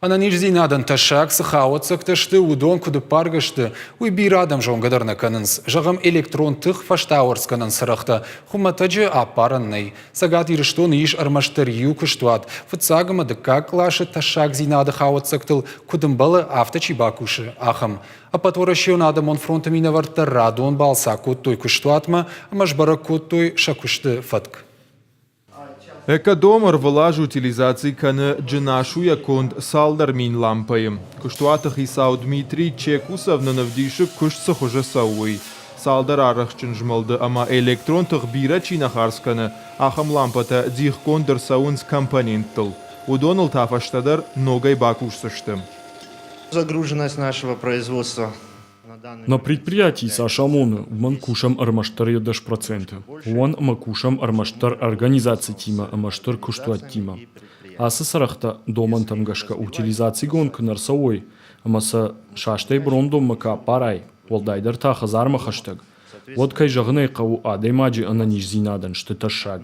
Ӕнӕниздзинадӕн тӕссаг цы хауӕццӕгтӕ сты, уыдон куыд ӕппаргӕ сты, уый бирӕ адӕм зонгӕ дӕр нӕ кӕнынц. Зӕгъӕм, электрон тых фӕстауӕрцгӕнӕн цырӕгътӕ хуымӕтӕджы ӕппарӕн нӕй. Цӕгат Ирыстоны ис ӕрмӕстдӕр иу куыстуат, фыццаг ӕмӕ дыккаг къласы тӕссагдзинады хауӕццӕгтыл куыд ӕмбӕлы, афтӕ чи бакусы, ахӕм. Ӕппӕтуӕрӕсеон адӕмон фронты минӕвӕрттӕ радон балц акодтой куыстуатмӕ ӕмӕ сбӕрӕг кодтой сӕ куысты фӕтк. Экодом ӕрвылаз утилизаци кӕны джынасуйӕ конд цалдӕр мин лампӕйы. Куыстуаты хицау Дмитрий Чекусов нын ӕвдисы, куыст цы хуызы цӕуы, уый. Цалдӕр арӕхстджын змӕлды ӕмӕ электрон тых бирӕ чи нӕ хардз кӕны, ахӕм лампӕтӕ дихгонд ӕрцӕуынц компоненттыл. Уыдоныл та фӕстӕдӕр ногӕй бакусдзысты. Загруженность нашего производства Нӕ предприяти цас амоны, уымӕн кусӕм ӕрмӕстдӕр йӕ 10%. Уымӕн ӕмӕ кусӕм ӕрмӕстдӕр организацитимӕ ӕмӕ стыр куыстуӕттимӕ. Ацы цырӕгътӕ домӕнтӕм гӕсгӕ утилизацигонд куы нӕ рцӕуой ӕмӕ сӕ састӕй брондонмӕ куы аппарай, уӕлдайдӕр та хӕдзармӕ хӕстӕг, уӕд, кӕй зӕгъын ӕй хъӕуы, адӕймаджы ӕнӕниздзинадӕн сты тӕссаг.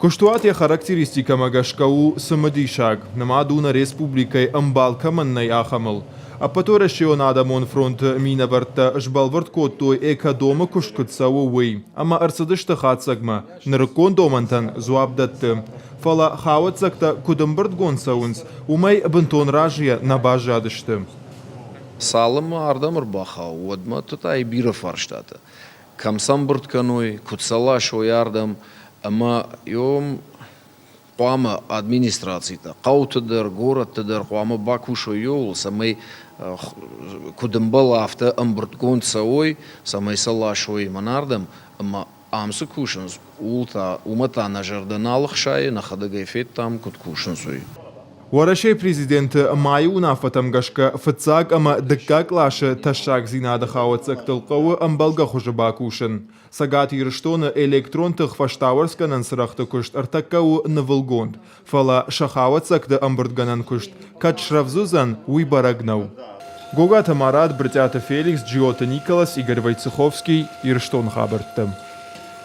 Куыстуат йӕ характеристикӕмӕ гӕсгӕ у цымыдисаг, нымад у нӕ республикӕйы ӕмбал кӕмӕн нӕй, ахӕмыл. Ӕппӕтуӕрӕсеон адӕмон фронты минӕвӕрттӕ сбӕлвырд кодтой, экодомы куыст куыд цӕуы, уый, ӕмӕ ӕрцыдысты хатдзӕгмӕ, нырыккон домӕнтӕн дзуапп дӕтты. Фӕлӕ хауӕццӕгтӕ куыд ӕмбырдгонд цӕуынц, уымӕй бынтон разыйӕ нӕ баззадысты. Цалынмӕ ардӕм ӕрбахауы, уӕдмӕ та бирӕ фарстатӕ. Кӕм сӕ ӕмбырд кӕной, куыд сӕ ласой ардӕм, ӕмӕ йом хъуамӕ администрацитӕ, хъӕуты дӕр, горӕтты дӕр хъуамӕ бакусой иуыл, цӕмӕй куыд ӕмбӕлы, афтӕ ӕмбырдгонд цӕуой, цӕмӕй сӕ ласой мӕнӕрдӕм, ӕмӕ ам цы кусынц, ууыл та, уымӕ та нӕ зӕрдӕ нал ӕхсайы, нӕхӕдӕг ӕй федтам, куыд кусынц, уый. Уӕрӕсейы президенты майы уынаффӕтӕм гӕсгӕ фыццаг ӕмӕ дыккаг къласы тӕссагдзинады хауӕццӕгтыл хъӕуы ӕмбӕлгӕ хуызы бакусын. Цӕгат Ирыстоны электрон тых фӕстауӕрцгӕнӕн цырӕгъты куыст ӕртӕккӕ у нывылгонд, фӕлӕ сӕ хауӕццӕгты ӕмбырдгӕнӕн куыст кӕд срӕвдз уыдзӕн, уый бӕрӕг нӕу. Гогаты Марат, Брытъиаты Феликс, Джиоты Николас, Игорь Войцеховский, Ирыстоны хабӕрттӕ.